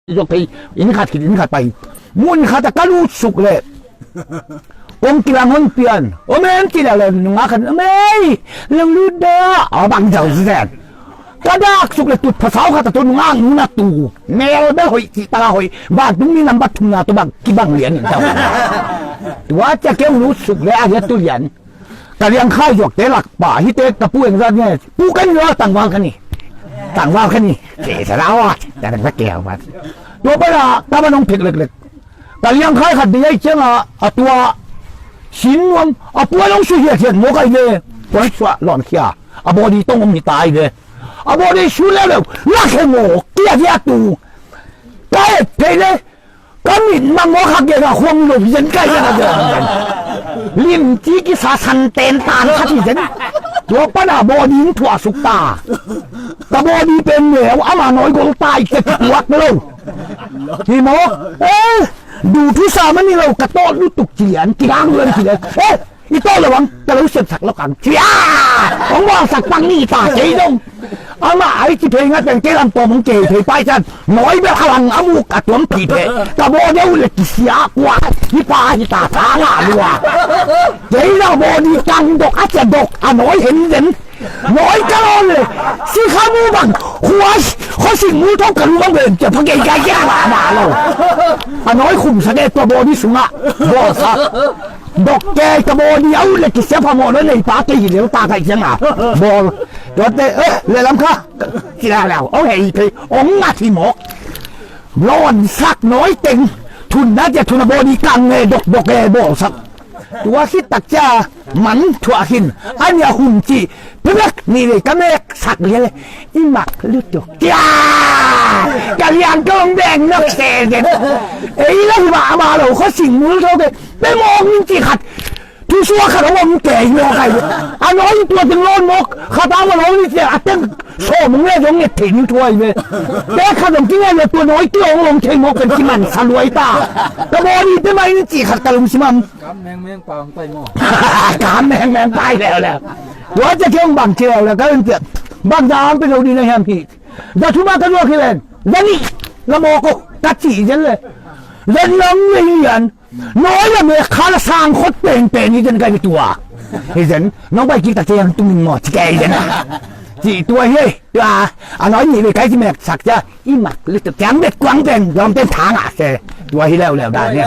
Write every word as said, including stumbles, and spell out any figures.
Zok thei, inn khat khit inn khat pai. Mun khat ah ka lut suk leh kong kilang hon pian. Om em ci leh leh nungak khat om ei, lo lut dah a bang zau zen. Ka dak suk leh tut phasau khat a tu nungak nu na tu. Mel bel hoih cih tak a hoih. Vantung mi nambat thumna tu bang kibang lian in tau. Tua ciang kei hong lut suk leh a hiat tu lian. Ka liangkhai zuakte lak pa hite ka pu eng zat nge pu ka ni lo tangval ka ni. Tangval ka ni. Ke sa lau a. Ka dang sa ke a vat. Tua pai la ka man hong phek leklek. Ka liangkhai khat dei ai ciang a a tua sin nuam a puan hong suhiathiat mawk ai ve. Puan suah lawnkhia a bawdi tong om hi ta ai ve. A bawdi su leuleu lak he mawk kia dia tu. Ka et thei le ka mit mang mawk hak gega khuang lo zen kai zen a zen zen. Limci kisa san ten tan khat hi zen. Tua pan a bawdi in thuah suk ta. Ka bawdi pen neu ama nawi gol tai ke tuak lo. Hi maw? Eh, du thu sa mani lo ka tawt lutuk ci lian, kidang luan ci lian. Eh, i tawt lo ang, ka lo sepsak lo kang. Cia! Hong bawlsak pang ni ta kei dong. Amah ai ci phei ngat peng kei lam pawm hong kei phei pai can. Nawi bel a lang a muk a tuam phi phei. Ka baw deuh le kisia kua. Hi pa hi ta ta nga lua. Kei lo baw ni kang dok a cia dok a nawi hen den. Nawi ka lawn le, si kha mu bang, khua, khua sing mu thok ka lu bang ben, cia pha gei gai gai ma ma lo. A nawi khum sa de tua bawdi sungah, bawl sa. Dok ke ka bawdi a ut le kisia pha mawh lo nei pa kei hi leu ta kai ciang a. Bawl. Tua te, eh, le lam kha. Ci la lau, ong hei thei, ong ngat hi mawk. Lawn sak nawi teng. Thun na cia thun a bawdi kang nge dok dok e bawl sak. Tua khit tak cia man thuah khin a nia hum ci pibek ni vei ka mek sak lian le i mak lutuk cia ka lian kong beng nok se den. Ei la hi mah mah lo khaw sing mul tho ke pe mawk min ci khat thu sua khat hong om kei mawk ai a nawi tua teng lawn mawk khat a ma lo ni cia a teng sawm hong le zong nget thei ning thuai ve. Pe khat hong kingai lo tua nawi tia hong long thei mawk pen kiman sa luai ta. Ka bawdi pe mai ni ci khat ka lungsim am. Kam mengmeng pa hong pai maw? Kam mengmeng pai leuleu. Tua cia kei hong bang ci leuleu ka un ciat. Bang za ang pe zo di na hiam hi. Za thuma ka zuak hi len. Za nih la mawk uh ka ci zen le. Za nih la mei lian. Nawi la mek kha la sang khot penpen hi zen ka hi tua. Hi zen nong pai kik ta cia hiam tung in maw ci kei zen. Ci tua hi. Tua a nawi nih vei kai ci mek sak cia i mak lutuk ciang bet kuang pen lawm pen thang a se. Tua hi leuleu dan hi.